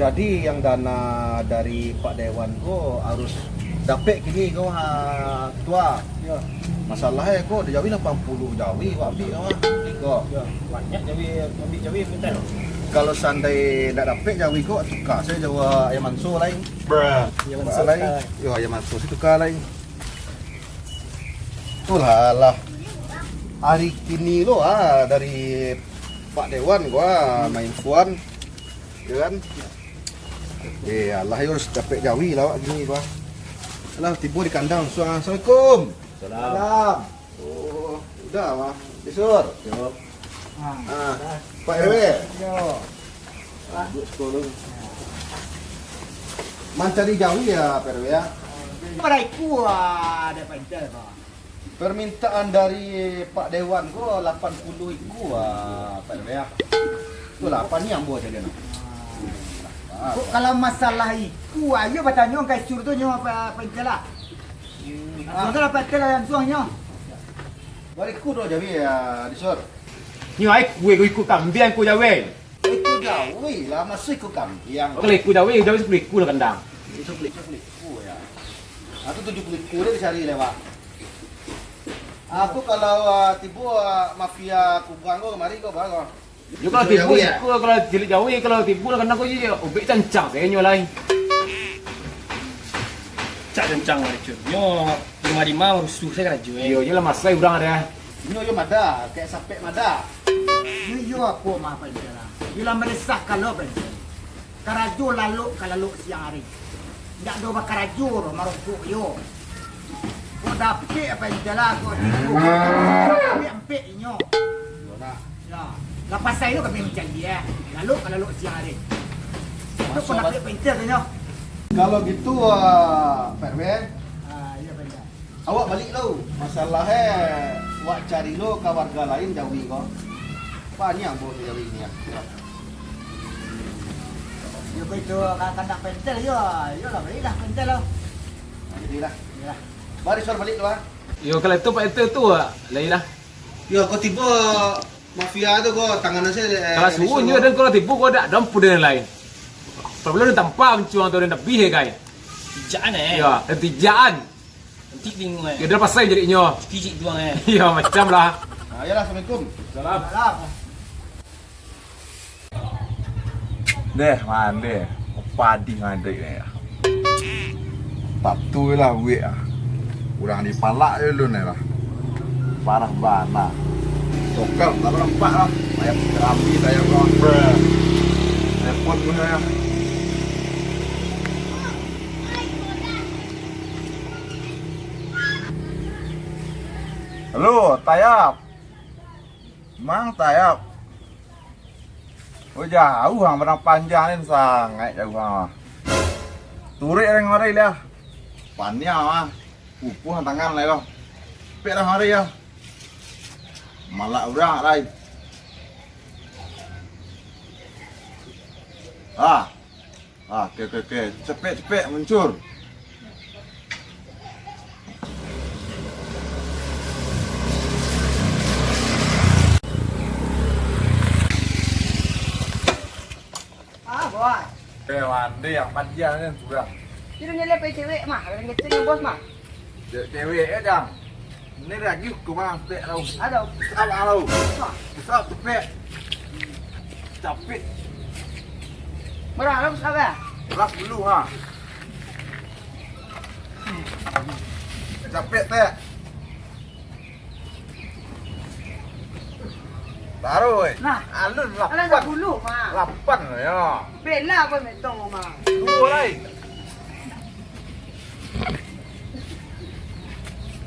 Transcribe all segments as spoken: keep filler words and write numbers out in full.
Jadi, yang dana dari Pak Dewan ko harus dapek kini ko, ha, Ketua. Yo. Masalah e ko, jawi lapan puluah jawi, wak ambiak ko, ha. Ko. Yo, banyak jawi, ambiak jawi, pintar. Kalau seandai ndak dapek jawi ko, tuka sajo jawi ayam manso lai. Ayam manso lai. Yo, ayam manso se tuka lai. Itulah lah. Hari kini lo, ah, dari Pak Dewan ko, ah, mainfoan. Yo kan? Eh, alah, yo harus dapek jawi lah awak kini ko. Alah, tibo di kandang. Assalamualaikum. Salam. Salam. Oh, udah, Bang. Disur. Yo. Ah, Pak R W. Yo. Duduk sekolah. Mancari jawi ya, Pak R W ya. Bara ikua, ah, dek Pak Intel ko. Permintaan dari Pak Dewan ko lapan puluah ikua, ah, Pak R W ya. Tu lah, apo ni ambo cari no? Kok kalau masalah ikua, ayo batanyo ka Sur tu nyo, Pak, Pak Intel lah. Langsung lah, Pak Intel lah, langsung nyo. Bara ikua tu jawi ya, Disur? Nyo ai kue ko ikua kambiang ko jawi. Ikua jawi lah, masa ikua kambiang. Kalau ikua jawi, jawi sapuluah ikua lah kandang. Sapuluah ikua, sapuluah ikua ya. Aku tujuah puluah ikua dia dicari lewat. Aku kalau, ah, tibo, ah, mafia kubang ko kamari ko, baru. Yo, kalau tibo jawi, ya? Ikua, kalau cilik jawi, kalau tibo lah kandang ko, iyo, ubek cancang sajo nyo lai. Cak cancang lah, Cun. Nyo lima-lima rusuh sajo karajo, eh. Iyo, iyo lah, masai urang ado. Nyo yo madah, kayak sapek madah. Nyo yo apo mah, Pak Intel lah. Yo lah meresahkan lo, Pak Intel. Karajo lalok ka lalok siang ari. Indak ado bakarajo doh, marokok yo. Kok dapek Pak Intel lah, kok tibo. Ampek-ampek inyo. Yo lah. Yo, lah pasai tu kami mancari, eh. Lalok ka lalok siang ari. Itu penaklik Pak Intel tu nyo. Kalau gitu, ah, Pak R W. Ah, iyo, Pak Intel. Awak baliak lo. Masalah e, wak cari lo ka warga lain jawi ko. Banyak buah jawi ni, ya. Yo, kok itu ka-, kandak Pak Intel, yo. Yo lah, baliak lah Pak Intel lo. Nah, jadilah. Iyolah. Bari suruah baliak tu, ah. Yo, kalau itu Pak Intel tu, ah, lai lah. Yo, kok tibo mafia tu ko, tangan se, eh, kalau suruah nyo, dan kalau tibo ko dak, dak pudeh lai. Kalau belum tampak mencuang tu, dan lebih, eh, kai. Tijaan, eh. Yo, dan tijaan. Nanti bingung, eh. Yo, dah pasai jadinyo. Kijik juang, eh. Yo, macam lah. Ah, yolah, assalamualaikum. Salam. Salam. Deh, mandeh. Padi ngadek ni. Tatu lah buek ah. Urang dipalak je ulun ni lah. Parah bana. Tokal, tak nampak lah. Payah rambi, payah bawah. Repot pun saya. Halo, Tayap. Mang Tayap. Oh, jauah ang, padang panjang ni, sangaik jauah ang. Turek reng warai lah. Paniang ah. Pupuh tangan lai lo. Pek reng warai ah. Malak urang lai. Ah. Ah, oke, oke, oke. Cepek, cepek, meluncur. Ah, bos. Eh, wande yang panjang ni, kurang. Kiro nilai pai cewek mah, yang kecil ni, bos, mah. Cewek, cewek, eh, Jang. Ini lagi hukuman, pek, tau. Ada. Besar, tau. Besar, cepek. Capek. Murah, lah, besar, ya? Belas dulu, ha. Capek, tek. Taruh, eh. Nah. Alun, alah, lapan. Sepuluh, mah. Lapan, ya. Bela apa metong, mah? Dua, lai.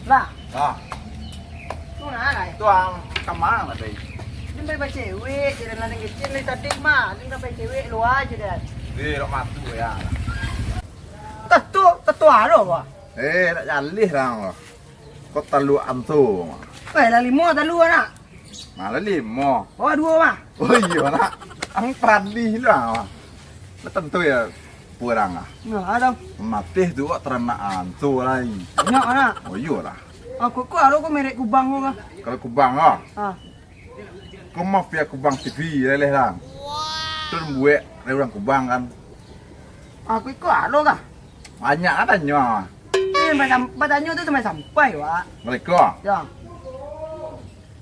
Lah. Ah. Tu nah, lah. Tu ang kamang lah, dai. Dia pai bacewek, dia ladang kecil dari tadi mah. Dia pai cewek luar je dah. Dia nak matu ya. Tetu, tetu aro, bah. Eh, nak jalih lah, bah. Kau taluak antu, bah. Eh, lah limo taluak nak. Malah limo. Oh, duo, mah. Oh, iyo, nak. Ang padih lah, mah. Lah tantu ya, kurang lah. Nah, ada. Matih tu kok taranak antu lai. Banyak, nak. Oh, iyo lah. Ah, kok, kok ada kok merek kubang kok, kah? Kalau kubang, ah. Ah. Kau mafia Kubang T V, leleh lah. Tu buek dari urang Kubang kan. Aku iko ado kah? Banyak lah tanyo. Eh, macam batanyo tu sampai-sampai, Wak. Mereka? Ya.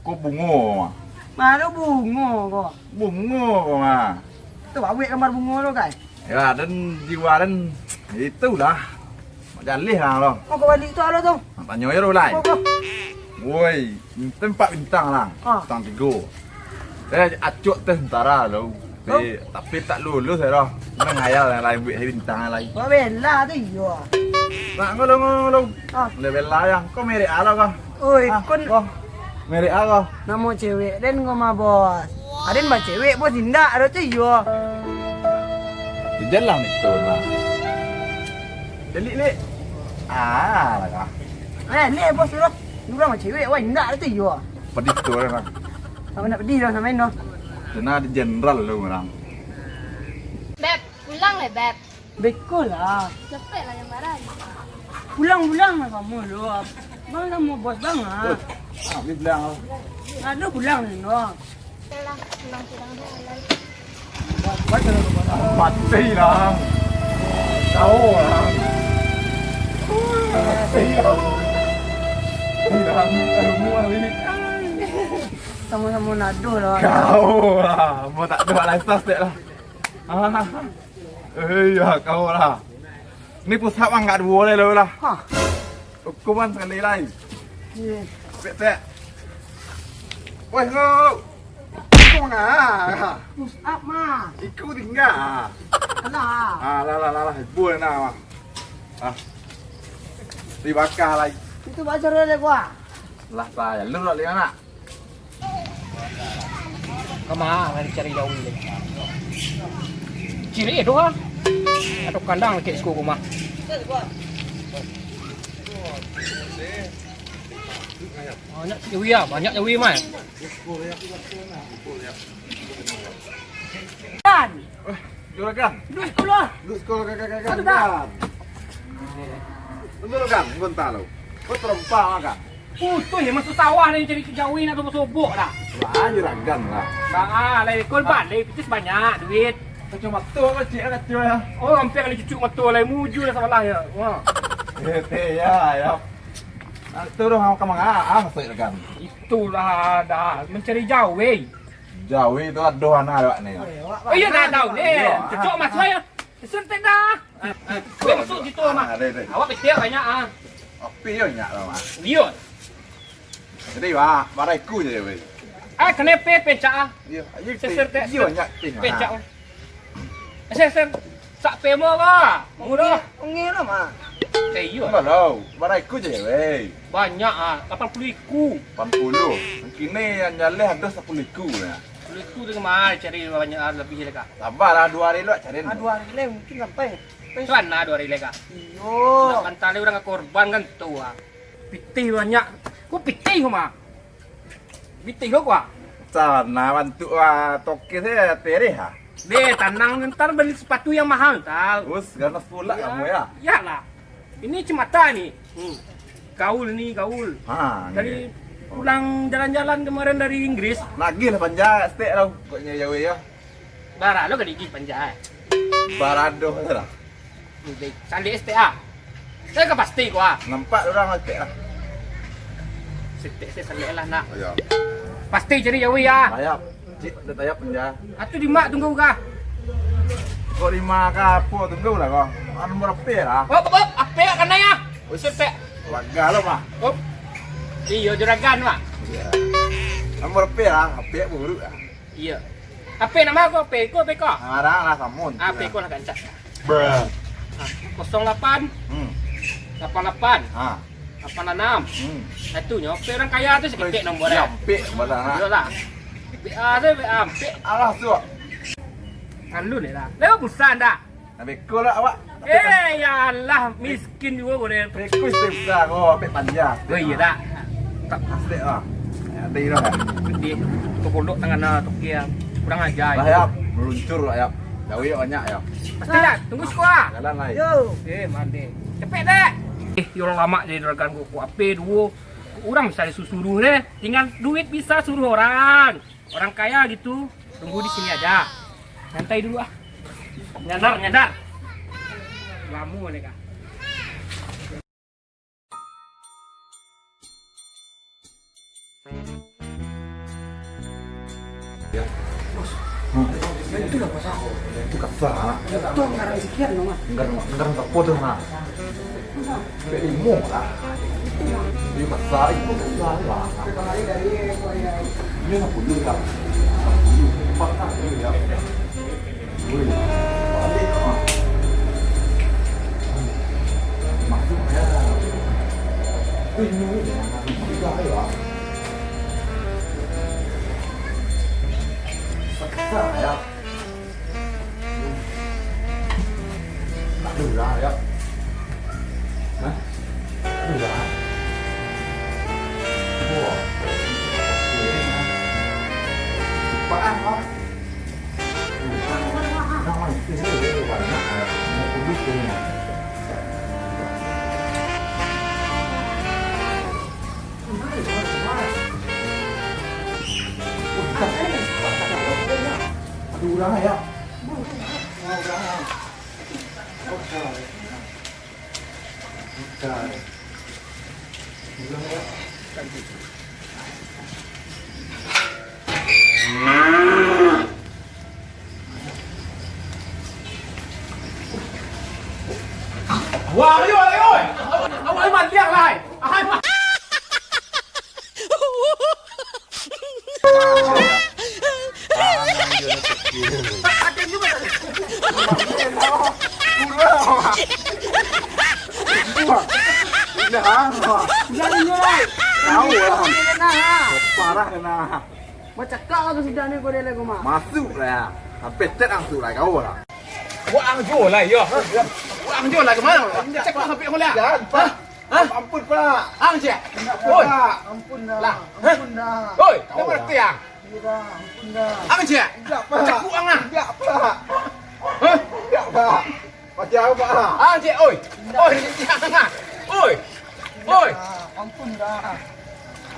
Ko bungo, mah. Mano bungo ko? Bungo ko, mah. Tu awek gambar bungo tu, kai? Ya, dan jiwa dan itulah. Mak jaleh lah lo. Mau ke balik tu ado tu? Nak tanyo je lo, Lai. Ko, ko. Woi, tempat bintang lah. Ah. Bintang tigo. Saya acok teh tentara lo. Tapi, tapi tak lulus ya, doh. Menghayal yang lain, buat hari bintang yang lain. Buat bela tu, iyo. Nak ngolong, ngolong, ngolong. Ah. Boleh bela ya. Kau merek apa kau? Oi, ah, kon kau merek apa kau? Namo cewek den kau mah, bos. Aden ba cewek, bos, indak, ado tu, iyo. Jalan itu lah. Delik, lik. Ah, lah kah. Eh, ni bos tu lah. Urang ba cewek, wah, indak, ado tu, iyo. Pedih tu lah, kah. Apa nak pedih lah, sama ini, no. Kena ada jenderal lo orang. Beb, pulang lah, Beb. Beko lah. Cepek lah, jangan marah. Pulang, pulang lah kamu lo. Bang sama bos bang ah. Oi, ah, beli pulang lo. Aduh, pulang ni lo. Cepek lah, pulang, pulang dah lah. Mati lah. Tahu lah. Mati lah. Hilang ilmu kali. Sama-sama naduh lah. Kau lah, mau tak ada alasan dek lah. Ah. Eh, ya, kau lah. Ni pusat mah nggak boleh lah, lah. Hah. Hukuman sekali lai. Iya. Pek, pek. Woi, ngau. Kau ngah. Pusat mah. Iku tinggal. Alah. Ah, lah, lah, lah, lah. Boleh nah, mah. Ah. Dibakar lai. Itu bocor deh gua. Lah, saya lu lah, lihat nak. Kama lah dicari jauh ni. Ciri tu ah. Atau kandang lagi siko rumah. Banyak jawi ah, banyak jawi mah. Dan. Eh, juragan. Duduk sekolah. Duduk sekolah, kakak-kakak. Satu, Kak. Dan. Tunggu lu, Kang. Bentar lu. Kau terompak, Kang. Putus ya, masuk sawah ni cari jawi nak sobok-sobok dah. Wah, juragan lah. Ah, lah, ikut balik, pitis banyak duit. Kacau mata kau, cik, kacau ya. Oh, hampir kena cucuk mata lah, mujur lah salah ya. Wah. Eh, teh, ya, ya. Nah, itu dah, kau mangga, ah, masuk juragan. Itulah dah, mencari jawi. Jawi tu adoh anak awak ni. Oh, iya, dah tahu ni. Iya. Cocok masuk aja. Suntik dah. Dia masuk situ, Mak. Ah, deh, deh. Awak kecil banyak ah. Api yo nyak lah, Mak. Iya. Jadi, Mak, marah iku je, weh. Ah, kena pe pencak ah. Iya, iya, Seser pe-, teh. Iya, nyak pe, Mak. Pencak. Seser. Sak pemo ka? Murah. Ongeh lah, Mak. Eh, iyo. Enggak tahu. Bara iku je, weh? Banyak ah, lapan puluh iku. Lapan puluh. Kini yang jaleh ada sepuluh iku ya. Sepuluh iku tu kemana cari banyak ah, lebih lah, Kak. Sabar lah, dua hari lu cari. Ah, dua hari leh mungkin sampai. Tuan lah dua hari leh, Kak. Iyo. Nak bantai orang korban kan tu ah. Pitih banyak. Ku pitih mah. Pitih lo kuah. Sana bantuk ah, toke saya tereh ah. Deh, tanang ntar beli sepatu yang mahal tau. Terus ganas pula kamu ya. Iyalah. Ini cemata ni. Hmm. Gaul ni, gaul. Ha, dari pulang jalan-jalan kemarin dari Inggris. Lagi lah panjang stek tau. Koknya jauh ya. Bara lo ka digih panjai. Barado lah. Salik S T A. Saya ka pasti ko ah. Nampak urang S T A. Setek saya salik lah nak. Oh, ya. Pasti jadi jawi ya. Tayap. Cik, dah tayap penjah. Atu di mak tunggu kah? Kok di mak kah apa tunggu lah kau. Anu merapi lah. Oh, oh, apa ya kena ya? Setek. Warga lo mah. Oh. Iyo juragan mah. Iya. Nomor P lah, P buruk lah. Iya. Apa nama aku? P ko, P ko? Ngarang lah kamu. Ah, P ko lah kancak. Bruh. Ah, kosong lapan. Hmm. Lapan lapan. Ah. Lapan enam. Hmm. Itu nyo, P orang kaya tu seketek nomor ya. P malah. Iyalah. P A tu, P A, P. Alah tu. Alun ni lah. Lewat busan dah. Nah, beko lah awak. Eh, ya Allah, miskin juga kau ni. Beko istri besar kau, ambil panjang. Oh, iya tak? Tak. Asli lah. Ya, ada ilah kan? Di tu golok tangan ah, toke ah. Kurang ajar. Lah, ya, meluncur lah, ya. Jauh ya banyak, ya. Pasti dah, tunggu sekolah. Jalan lah. Yo. Eh, mandi. Cepet deh. Eh, ya orang lama jadi juragan gua. Ku ape duo. Orang bisa disuruh deh. Tinggal duit bisa suruh orang. Orang kaya gitu, tunggu di sini aja. Santai dulu ah. Nyandar, nyandar. Lamo deh, Kak. Itu lah pasal. Itu kata. Itu anggaran sekian, no, Mak. Anggaran, anggaran apa tu, Mak? Limo lah. Iyo, basar, iyo, basar lah. Iyo, enam puluh lah. Enam puluh. Empat lah, iyo, yo. Woi, baliak lah. Masuak lah. Woi, ini, ini, ini, ini, ini, ini. Basar lah, yo. Nak durang, yo. Hah? Nak durang? Wah. Cepat ah, ah. Nah, itu dia, dia banyak, ah. Mau kudus dia. Aduh, urang, yo. Urang. Urang. Urang, yo. Wah, ayo, ayo, ayo. Awak ni mandiang lah, eh. Ahai, ma- Tangan dia ni kecil. Ada juga tak ada. Kurang. Kurang. Dah, ah. Dah, dah, dah. Tahu lah. Dah, dah, dah. Parah dah, nah. Bacakak lah kau sudah ni, kau dia lah, kau, Mak. Masuk lah, ya. Sampai tet masuk lah, kau lah. Buang jo lah, yo. Buang jo lah, kemana? Cakap sampai kau lah. Jangan, Pak. Hah? Hah? Ampun, Pak. Ang, cik. Indak, Pak. Oi. Ampun dah. Lah. Hah? Ampun dah. Oi, kau ngerti, ang? Iya dah, ampun dah. Ang, cik. Indak, Pak. Cakap ang, ah. Indak, Pak. Hah? Indak, Pak. Macam apa, Pak? Ang, cik, oi. Indak. Oi, cik, ang, ah. Oi. Indak, oi. Pak. Ampun dah.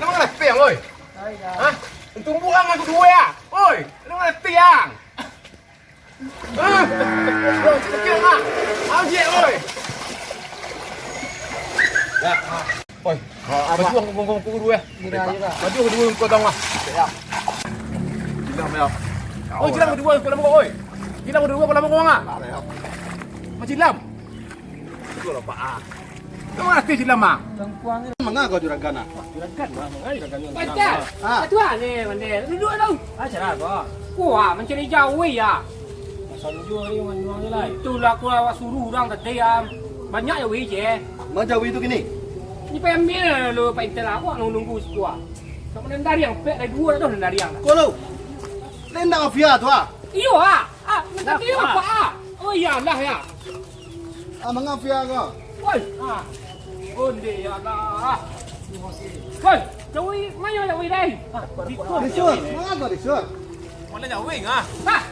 Kau ngerti, ang, oi? Hai dah. Hah? Tumbuk ang aku dua, ya. Oi, kau ngerti, ang? Ah! Oi, cik, ah! Ang, cik, oi! Ya. Oi, ah, baju ang kongkong kuru, eh. Iya, iya. Baju kedua kau tahu, ah. Ya. Silam, ya. Oi, silam kedua kau lama, oi. Silam kedua kau lama, ah. Ada, ya. Macam silam. Itu lah, Pak, ah. Kau ngerti silam, ah? Manga kau juragan, ah? Juragan, manga juragan. Pantas. Ah. Atuan ni, Mandel. Duduk dulu. Ah, cara apa? Wah, mancari jauh, ya. Pasal jauh ni, manuang ni, lai. Itulah aku awak suruh orang tadi, ya. Banyak jauh, je. Ma jauh tu kini? Ni payah ambil lu, Pak Intel, aku nak nunggu situ, ah. Nak menendari yang pek dari dua dah, nendari yang dah. Kau lu? Lendang mafia tu, ah? Iyo, ah. Ah, minta tio apa, ah? Oh, iyalah, ya. Ah, manga mafia ko? Woi, ah. Onde, ya Allah. Woi, jauh, mayo jauh, dai. Ah, disur. Disur, manga ko disur? Mana jauh, ah? Hah?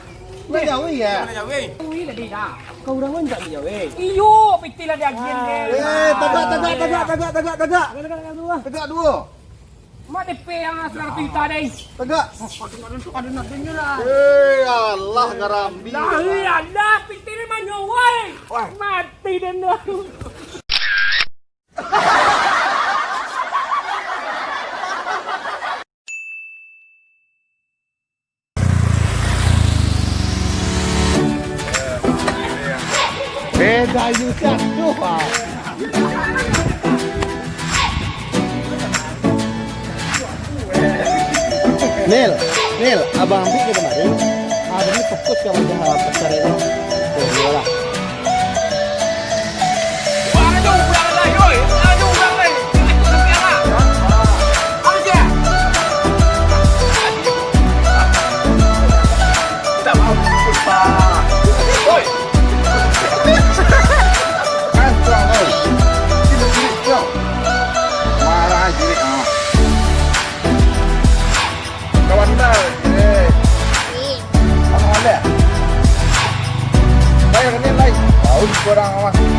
Mana jauh, ya? Mana jauh? Jauh tadi, ya. Kau urang mana jauh, eh? Iyo, piti lah dia agian, deh. Eh, tagak, tagak, tagak, tagak, tagak, tagak. Tagak, tagak, tagak, tagak. Tagak dulu. Mak D P yang asal pinta, deh. Tagak. Oh, aduh, aduh, aduh, aduh, aduh, lah. Eh, Allah, karambi. Lah, iya, Allah, pintu ni mana, woi? Wah. Mati dan dah. Beda you jatuh, ah. Nil, Nil, abang ambil ke kemarin. Abang ni fokus ke wajah, ah, pasar itu. Tuh, iyalah. Kawan dah, eh. Abang boleh? Bayar ni lai. Tahu korang, Abang.